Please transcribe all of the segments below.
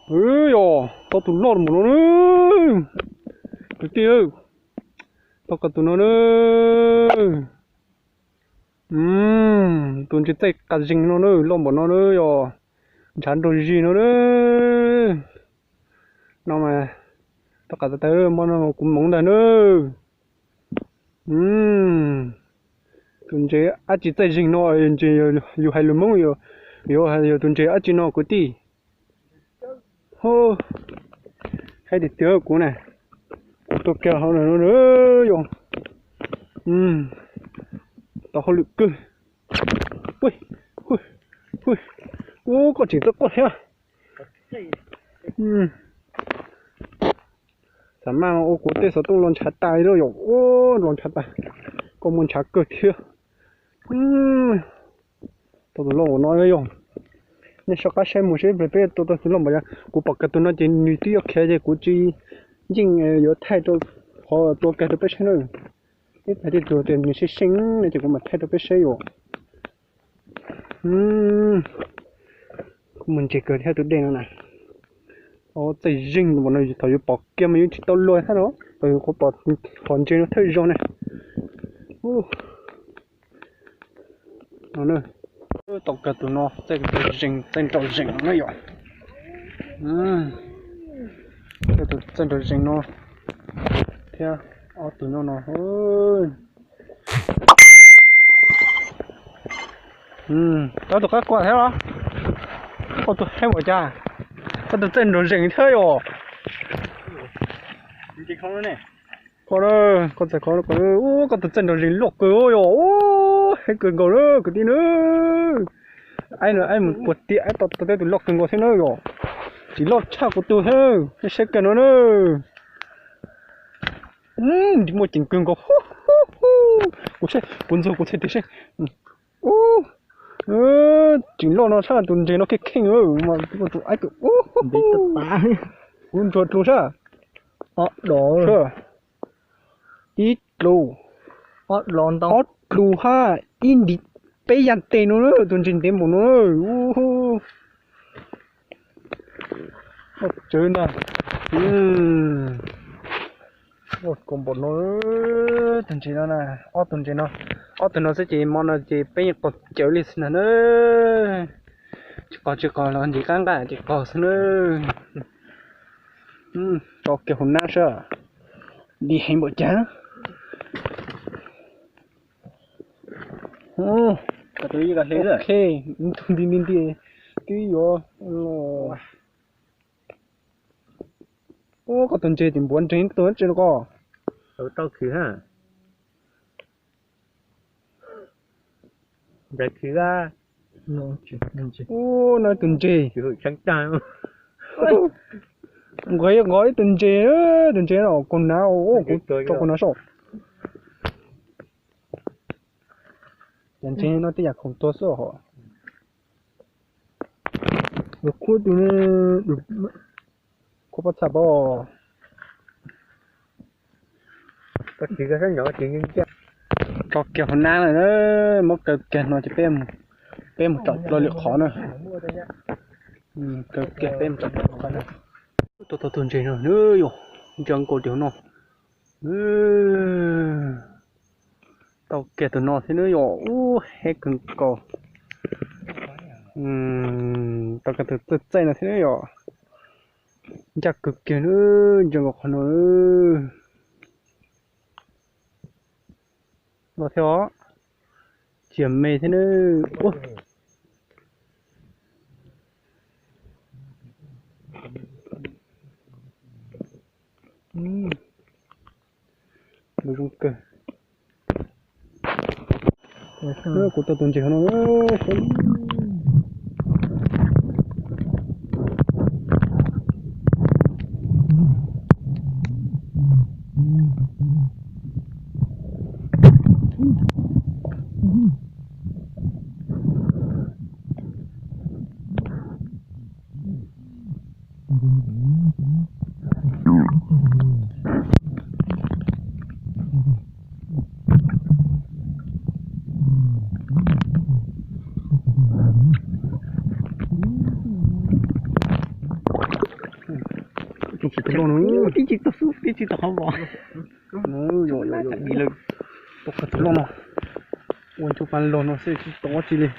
Yog tau tus loj npaum no na, kwv tij, tau kiag tus no na. Tus ntses txaij qas zeeg no na, loj npaum no na, yog ntshav nrog zig no na. No mas tau qas tas tas, mo no kuv moov ntag na. Tus ntses dab tsi txaij zeeg no, ntses yus hais lus Hmoob yuav hais yog tus ntses dab tsi no kwv tij. Hais tiag tiag kuv na, kuv tuaj kiag hauv no yog tau hauj lwm kawg. Ua koj tseem tuaj quaj thiab. Xam maj ua kuv tej xov tooj los ntshav tas li yom, los ntshav tas, koj muaj ntshav kawg thiab. Tau tus loj npaum no yog, nej soj qab saib mus seb peb tua tau tus loj npaum no. Kuv pom kiag tus no ces nws twb yuav khiav ces kuv tsis yeej yuav thaij rau qhov tua kiag rau peb saib na. Ib pab tej tug tias nws seej seej no ces kuv mam thaij rau peb saib yom. Kuv mus ntses kawg thiab tus dej no na. Txaij zeeg npaum no thaum yus pom kiag mas yus tsis tau luag thiab no, thaum yus pom qhov ntses no thawj zaug ne. Tau kiag tus no txaij nraum zeeg, txaij nraum zeeg no na yom. Tus txaij nraum zeeg no thiab ob tug no no. Koj tus qab kuaj thiab los? Koj tus heev ua cas? Koj tus txaij nraum zeeg thiab yom. Koj, koj txais qhov, koj tus txaij nraum zeeg loj kawg yom. Heev kawg nkaus na kwv tij na. Aib no aib mus puag tim aib tau tej tus loj kawg nkaus thiab na yom. Tsis loj tshaj kuv tus thiab, saib kawg no na. Muaj ceem kawg nkaus. Kuv saib, kuv ntxuag kuv txhais tes seb. Tseem loj no sab tus ntses no kheej kheej mas tus aib kawg. Kuv ntxuag tus sab. Ib dlus, ob dlus hab ib ntiv peb yaj teg no, tus ntses ntev npaum no. Tsawv ntag. Ua kawg npaum no, tus ntses no, ob tug ntses no, ob tug no xwb ces mo no ces peb yeej qaug cawv li xwb ntag na. Tsis qaug tsis qaug los ntsis qab nqaj ces qaug xwb na. Tso kiag hauv nab seb, dim heev npaum cas. Ok, tus nti nti nti twb yuav los. Ua koj tus ntses tim npuav nreeg tus tsev no koj. Tau khwv ha. Ntses khwv a. Ua no tus ntses. Nqos nqos ib tus ntses, tus ntses no kaus hnav, kuv tso kaus hnav saib. Cov ntses no tej yam khoom tuag xwb hos. Khub tus, khub pob txha pob. Tso kiag hauv nab lawm, muab kaw kiag no ces peb, peb mus tsom dlua lwm qhov na. Kaw kiag peb mus tsom dlua lwm qhov na. Tau tau tus ntses no, yog ntsia nkaus tim hauv no. Tau kiag tus no thiab na yom, ub, heev kawg nkaus. Tau kiag tus txaij txaij no thiab na yom. Ncaj kawg kiag na, ntsia nkaus qhov no. Los thiab os, ciam me thiab na. Lub zoo kawg. Kuv tau tus ntses no. Tsis tau loj no, tib tsis tau xub, tib tsis tau qhov vos. Tau qhov tau loj no, ua ntsuj pa loj no xwb tsis tau dab tsi li.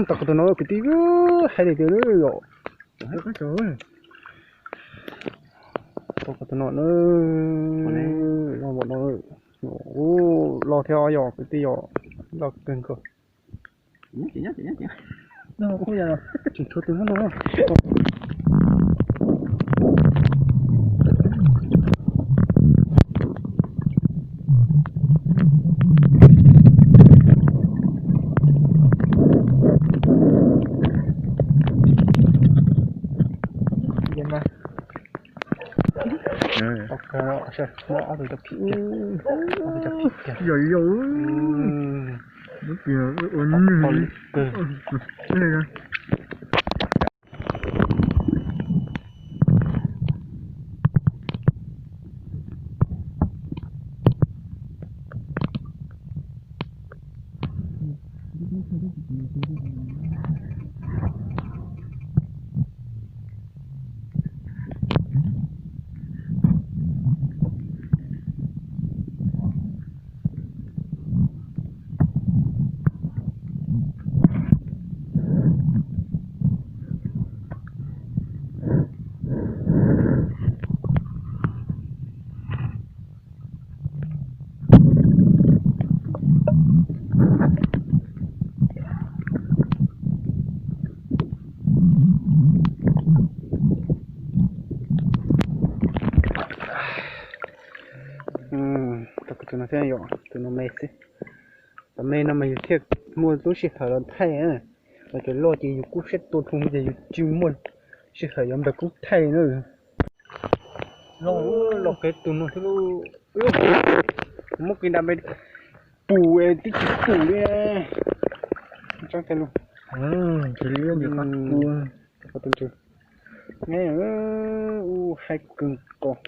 Tau qhov tus no kwv tij, hais li tias yom. Tau qhov tus no na, loj npaum no, loj thiab yom kwv tij yom, loj kawg nkaus. Tseem tshuav tus no no. Yog yog, ua nwj li. Tau tus no thiab yom, tus no me xwb. Cov me no mas yus thiaj muaj lub sij hawm los thaij, los cov loj ces yus kub siab tua dhau ces yus tsis muaj sij hawm yuav nrog kub thaij na. Loj, loj qev tus no thiab lauj. Muab kiag nram me pum es twb tsis pum li. Tsob cai lus. Tus ntses, neb u haib kawg nkaus.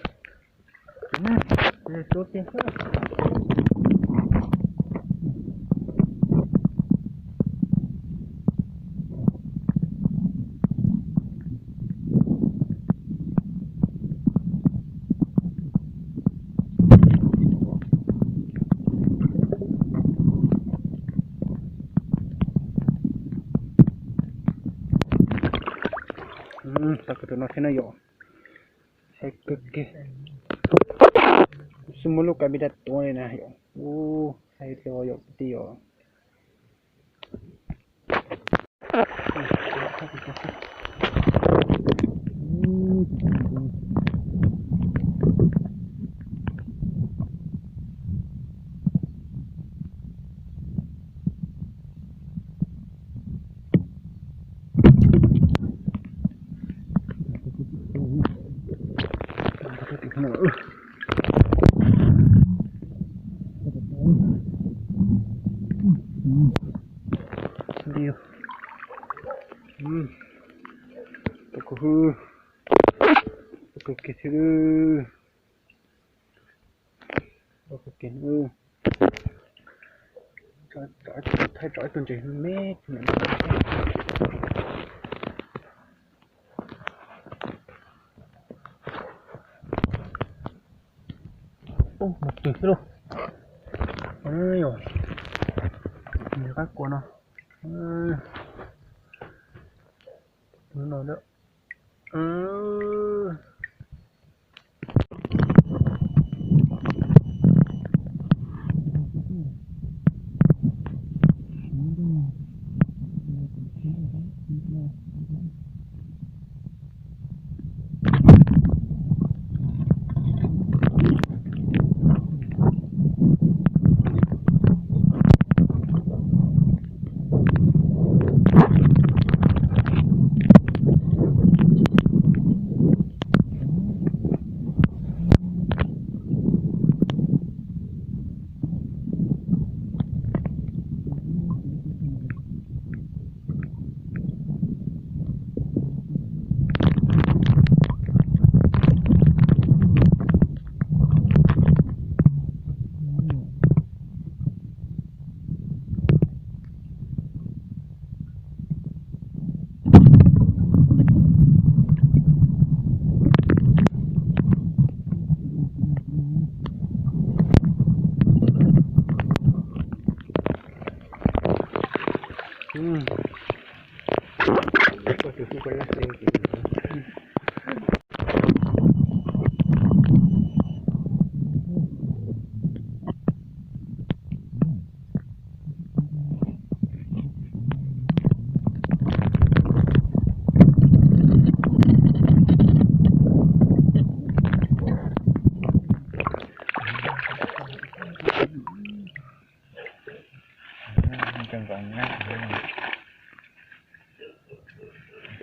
Tau tus no thiab na yom. Haib kawg kiag. Xub muab lub kab pis daj tuav li na yom. Ub, haib tiag yom kwv tij yom. Tau kuv hwb, tau kuv kiag thiab, tau kuv kiag. Thaij tso ib tug ntses me. Ub, mus twg thiab lauj. Yog qab kua no. Tus no.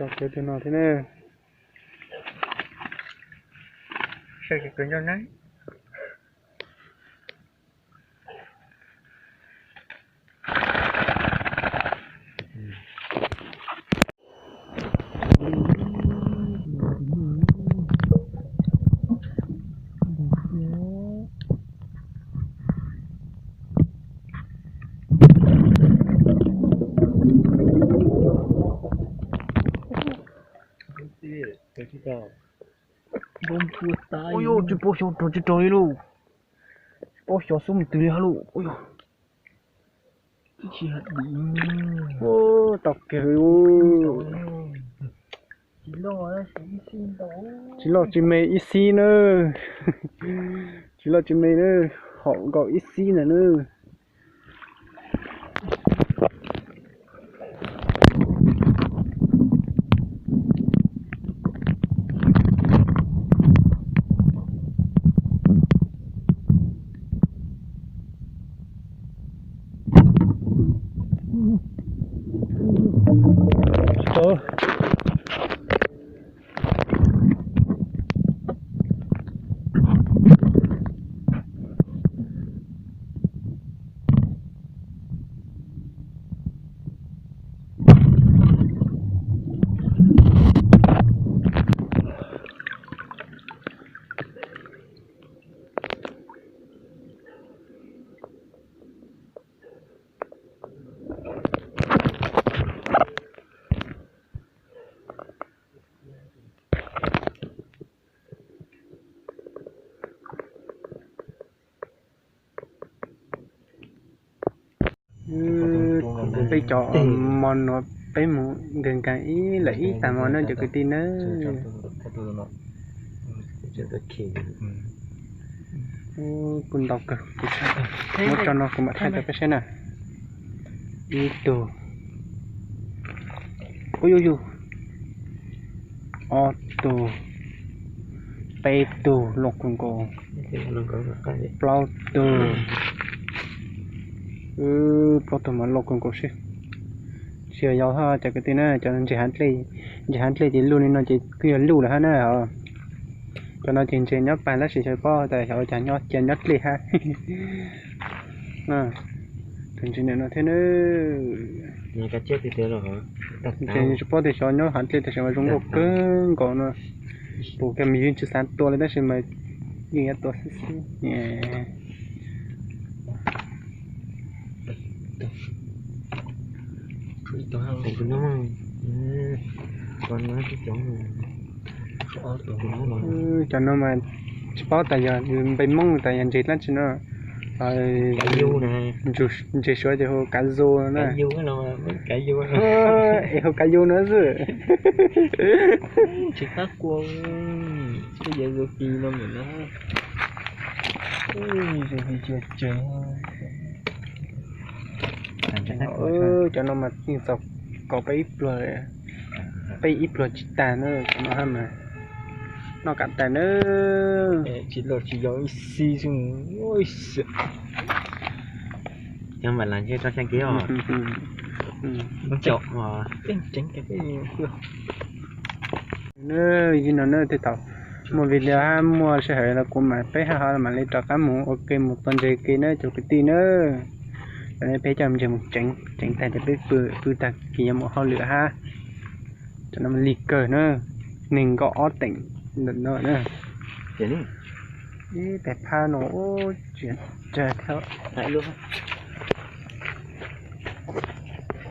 Tau kev tus no thiab ne. Saib kev kawg nco na. Ua yog tsis paub xyov rau tsis rau li lauj. Tsis paub xyov xub mus twg li hab lauj. Ua yog tau kiag li. Tsis loj tsis me ib xib na. Tsis loj tsis me na, haum nkaus ib xib ntawm na. Peb cov mos nuav peb mus nkees nkees ib lawm ib tag mos na cov kwv tij na. Kuj ntau kawg, muab tso no kuv mam thaij rau peb saib na. Ib tug, ub yug yug, ob tug, peb tug loj kawg nkaus, plaub tug, plaub tug mas loj kawg nkaus sib. Tsis yog yau hab cov kwv tij na, cov ntses hav dlej, ntses hav dlej ces luj li no ces kuj yog luj lawm hab na. Cov no ces ntses nyob pag tab sis xyov paub tas xyov ua cas nyob cia nyob dlej hab. Tus ntses ntawm no thiab na. Ntses tsis paub tias xyov nyob hav dlej tab sis mas zoo nkauj kawg nkaus no. Pum kiag mas yeej tsis xav tua li tab sis mas yeej yuav tua xwb xwb. Cov no mas tsis paub tas yog npe Hmoob tas yog ntses dab tsi no. Ntses Suav ces hu kav zu na. Es hu kav zu no xwb. Cov no mas yeej txaus kaus peb ib pluag, peb ib pluag tsis tag na, cov no mas noj kam tas na. Tsis los tsis yog ib xib xwb. Cov mam las ntshe tso xyee kiag os. Li no na, tej thaum muaj video hab muaj sij hawm los kuv mam, peb hab ho mam li rov qab mus ua ke mus tua ntses ke na cov kwv tij na. Cov no peb coj ntses mus tseev, tseev tag ces peb pw, pw tag kis yuav mus hauj lwm hab. Cov no mas lig kawg na, nees nkaum ob teem ntawm no na. Ib tais phab no tsis tsawg thiab.